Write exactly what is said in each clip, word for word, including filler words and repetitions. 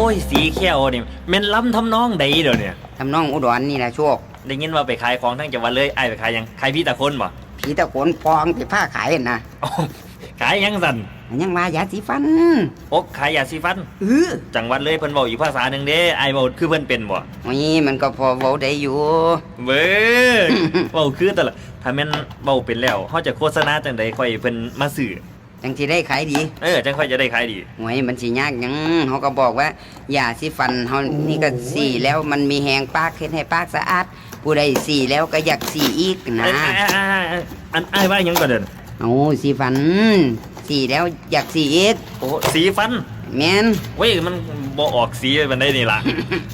โอ้ย สีแข้วนี่แม่นลำทำนองใดเดี๋ยวเนี่ย ทำนองอุดรนี่แหละโชค ได้ยินว่าไปขายของทางจังหวัดเลย อ้ายไปขายหยัง ขายผีตาโขนบ่ ผีตาโขนปองที่พาขายหั่นนะ ขายหยังสั่น มันยังว่ายาสีฟัน โอ๊ะ ขายยาสีฟัน เออ จังหวัดเลยเพิ่นเว้าอีกภาษาหนึ่งเด้ อ้ายเว้าคือเพิ่นเป็นบ่ นี่มันก็พอเว้าได้อยู่ เว้ย เว้าคือตะละ ถ้าแม่นเว้าเป็นแล้ว เฮาจะโฆษณาจังใดค่อยให้เพิ่นมาซื้อ จังสิได้ขายดี เออ จังค่อยจะได้ขายดี โอ้ย มันสิยากหยัง เฮาก็บอกว่า ยาสีฟันเฮานี่ก็สีแล้วมันมีแฮงปาก เฮ็ดให้ปากสะอาด ผู้ใดสีแล้วก็อยากสีอีกนะ อัน อัน อัน อัน อันอ้ายว่าหยังก่อนเด้อ เอาสีฟัน สีแล้วอยากสีอีก โอ้ สีฟัน แม่น เว้ย มันบ่ออกสีปานใดนี่ล่ะ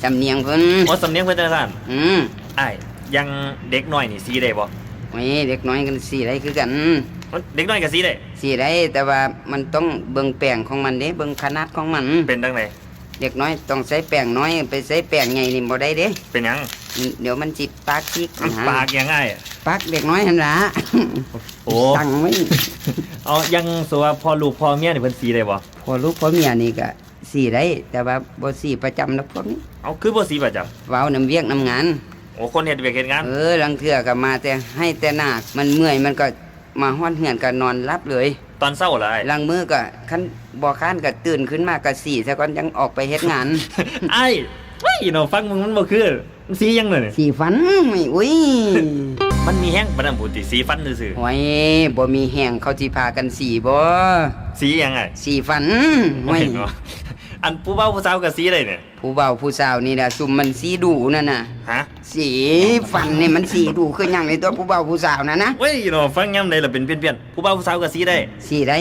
สำเนียงเพิ่น โอ้ สำเนียงเพิ่นจังซั่น อืม อ้าย อย่างเด็กน้อยนี่สีได้บ่ โอ้ย เด็กน้อยก็สีได้คือกัน เด็กน้อยก็สีได้ สีได้ แต่ว่ามันต้องเบิ่งแป้งของมันเด้ เบิ่งขนาดของมัน เป็นจั่งใด เด็กน้อยต้องใส่แป้งน้อย ไปใส่แป้งใหญ่นี่บ่ได้เด้ เป็นหยัง เดี๋ยวมันสิปากซีก มัน นะ ปากหยังอ้าย ปากเด็กน้อยหั่นล่ะ โอ้ สั่งไว้ เอา อย่างสมมุติว่าพ่อลูกพ่อเมียนี่เพิ่นสีได้บ่ พ่อลูกพ่อเมียนี่ก็สีได้ แต่ว่าบ่สีประจำดอกพวกนี้ เอา คือบ่สีประจำ เว้านำเวียกนำงาน โอ้ คนเฮ็ดเวียกเฮ็ดงาน เออ ลางเทื่อก็มาแต่ไฮ่แต่นา มันเมื่อยมันก็มาฮอดเฮือนก็นอนหลับเลย ตอนเช้าล่ะอ้าย ลางมื้อก็คันบ่ค้านก็ตื่นขึ้นมาก็สีซะก่อนจั่งออกไปเฮ็ดงาน อ้าย เฮ้ย เนาะ ฟังมึงมันบ่คือ มันสีหยังเลยเนี่ย สีฟัน อุ้ย มันมีแฮงปานนั้นพุ้นติ สีฟันซื่อๆ โอ้ย บ่มีแฮงเขาสิพากันสีบ่ สีหยังอ้าย สีฟัน โอ้ย โอ้ย เนาะ อันผู้บ่าวผู้สาวก็สีได้เนี่ย ผู้บ่าวผู้สาวนี่ล่ะ ซุมมันสีดูนั่นน่ะ ฮะ สีฟันนี่มันสีดูคือหยังในตัวผู้บ่าวผู้สาวนั่นนะ เว้ยเนาะ ฟังยามใดล่ะเป็นเพี้ยนๆ ผู้บ่าวผู้สาวก็สีได้ สีได้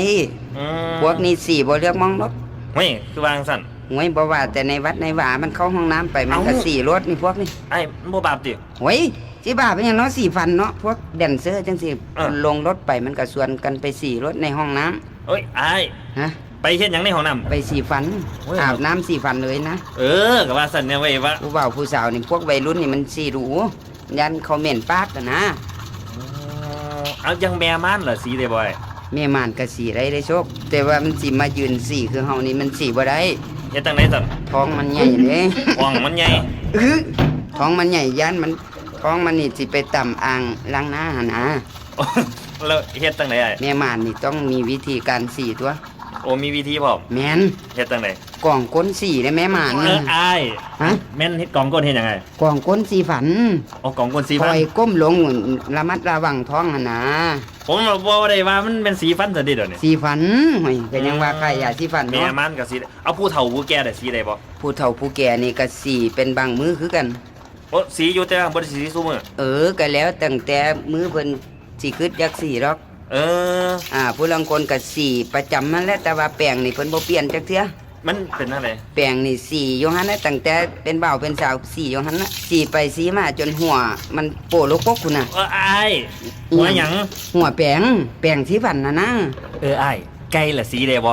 อืม พวกนี้สีบ่เลือกหม่องดอก เว้ย คือว่าจั่งซั่น โอ้ย บ่ว่าแต่ในวัดในวา มันเข้าห้องน้ำไป มันก็ เอ้า สีโลดนี่พวกนี้ อ้าย มันบ่บาปติ โอ้ย สิบาปเป็นหยังเนาะ สีฟันเนาะ พวกแดนเซอร์จั่งซี้ เออ ลงรถไปมันก็ชวนกันไปสีโลดในห้องน้ำ เอ้ย อ้าย ฮะ ไปเฮ็ดหยังในห้องน้ำ ไปสีฟัน โอ้ย อาบน้ำสีฟันเลยนะ เออ ก็ว่าซั่นเนี่ยเว้ย ว่า ผู้บ่าวผู้สาวนี่ พวกวัยรุ่นนี่มันสีดู ย่านเขาเหม็นปากกันนะ อ๋อ เอา อย่างแม่ม่านล่ะ สีได้บ่อ้าย แม่ม่านก็สีได้เด้โชค แต่ว่ามันสิมายืนสีคือเฮานี่มันสีบ่ได้ เฮ็ดจั่งใดซั่น ท้องมันใหญ่เด้ ท้องมันใหญ่ อื้อ ท้องมันใหญ่ ย่านมัน ท้องมันนี่สิไปต่ำอ่างล้างหน้าหั่นนะ แล้วเฮ็ดจั่งใดอ้าย แม่ม่านนี่ต้องมีวิธีการสีตั๊ว โอ้ มีวิธีพร้อม แม่น เฮ็ดจั่งใด กองก้นสีเด้แม่ม่าน เออ อ้าย ฮะ แม่นเฮ็ดกองก้นเฮ็ดหยังอ้าย กองก้นสีฟัน อ๋อ กองก้นสีฟัน คอยก้มลงระมัดระวังท้องหั่นนะ ผมบ่ได้ว่ามันเป็นสีฟันซะเด้เดี๋ยวนี้ สีฟัน โอ้ย ก็ยังว่าขายยาสีฟันเนาะ แม่ม่านก็สี เอาผู้เฒ่าผู้แก่ได้สีได้บ่ ผู้เฒ่าผู้แก่นี่ก็สีเป็นบางมื้อคือกัน โอ้ สีอยู่แต่ว่าบ่ได้สีซุมื้อ เออ ก็แล้วตั้งแต่มื้อเพิ่นสิคิดอยากสีดอก เออ อ่า ผู้ลางคนก็สีประจำนั่นแหละ แต่ว่าแป้งนี่เพิ่นบ่เปลี่ยนจักเทื่อ มันเป็นจั่งใด แป้งนี่สีอยู่หั่นนะ ตั้งแต่เป็นบ่าวเป็นสาวสีอยู่หั่นนะ สีไปสีมาจนหัวมันโปโลกกพุ้นน่ะ เออ อ้าย หัวหยัง หัวแป้ง แป้งสีฟันน่ะนะ เออ อ้าย ไก่ล่ะสีได้บ่